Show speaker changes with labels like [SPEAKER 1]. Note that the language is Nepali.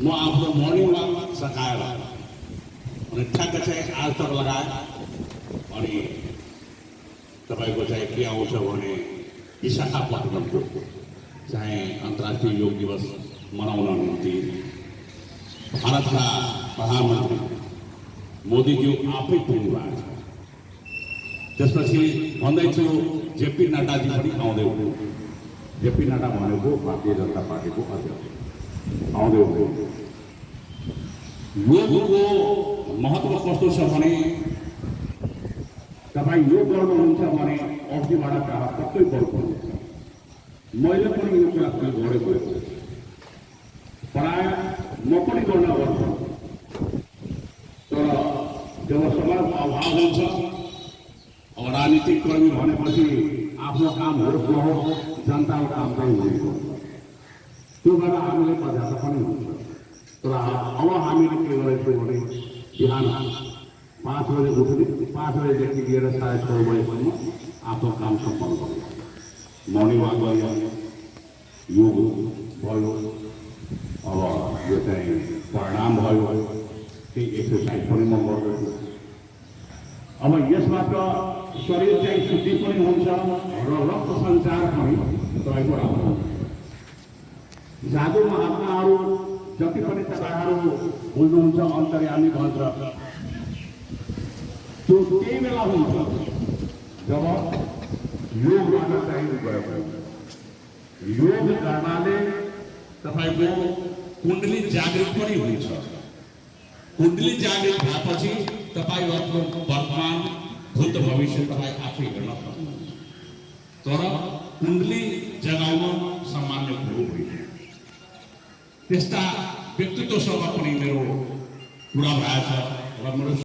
[SPEAKER 1] म आफ्नो मर्निङ वाक सकाएर अनि ठ्याक्क चाहिँ आज तक लगाएँ अनि तपाईँको चाहिँ के आउँछ भने विशाखापट्टनमको चाहे अन्तर्राष्ट्रिय योग दिवस मनाउन निम्ति भारतका प्रधानमन्त्री मोदीज्यू आफै पुग्नुभएको छ। त्यसपछि भन्दैछु जेपी नड्डाजी पनि आउँदै हुनुहुन्छ। जेपी नड्डा भनेको भारतीय जनता पार्टीको अध्यक्ष आउँदै हुनुहुन्छ। योगको महत्त्व कस्तो छ भने तपाईँ योग गर्नुहुन्छ भने अघिबाट टाढा पक्कै बढ्नुहुन्छ। मैले पनि यो कुरा गरेको प्राय म पनि गर्न गर्छु, तर जब समयको अभाव हुन्छ, अब राजनीतिक कर्मी भनेपछि आफ्नो कामहरू जनताको काम चाहिँ हुनेछ, त्यो भएर हामीले पर्याप्त पनि हुन्छ। तर अब हामीले के गरेछौँ भने बिहान 5 बजे उठ्ने, 5 बजेदेखि लिएर 6:30 बजेसम्म आफ्नो काम सम्पन्न गर्नु। मर्निङ वाक भयो, योग भयो, अब यो चाहिँ परिणाम भयो, केही एक्सर्साइज पनि म गर्दछु। अब यसबाट शरीर चाहिँ शुद्धि पनि हुन्छ र रक्त सञ्चार पनि तपाईँको राम्रो हुन्छ। जादु महात्माहरू जति पनि तपाईँहरू बुझ्नुहुन्छ अन्तर्यामी भन्छ, त्यो त्यही बेला हुन्छ जब योगबाट चाहिँ गएको। योग गर्नाले तपाईँको कुण्डली जागृत पनि हुन्छ। कुण्डली जागृत भएपछि तपाईँ आफ्नो वर्तमान भूत भविष्य तपाईँ आफै हेर्न सक्नुहुन्छ। तर कुण्डली जगाउन सामान्य कुरो होइन। त्यस्ता व्यक्तित्वसँग पनि मेरो कुरा भएछ र मेरो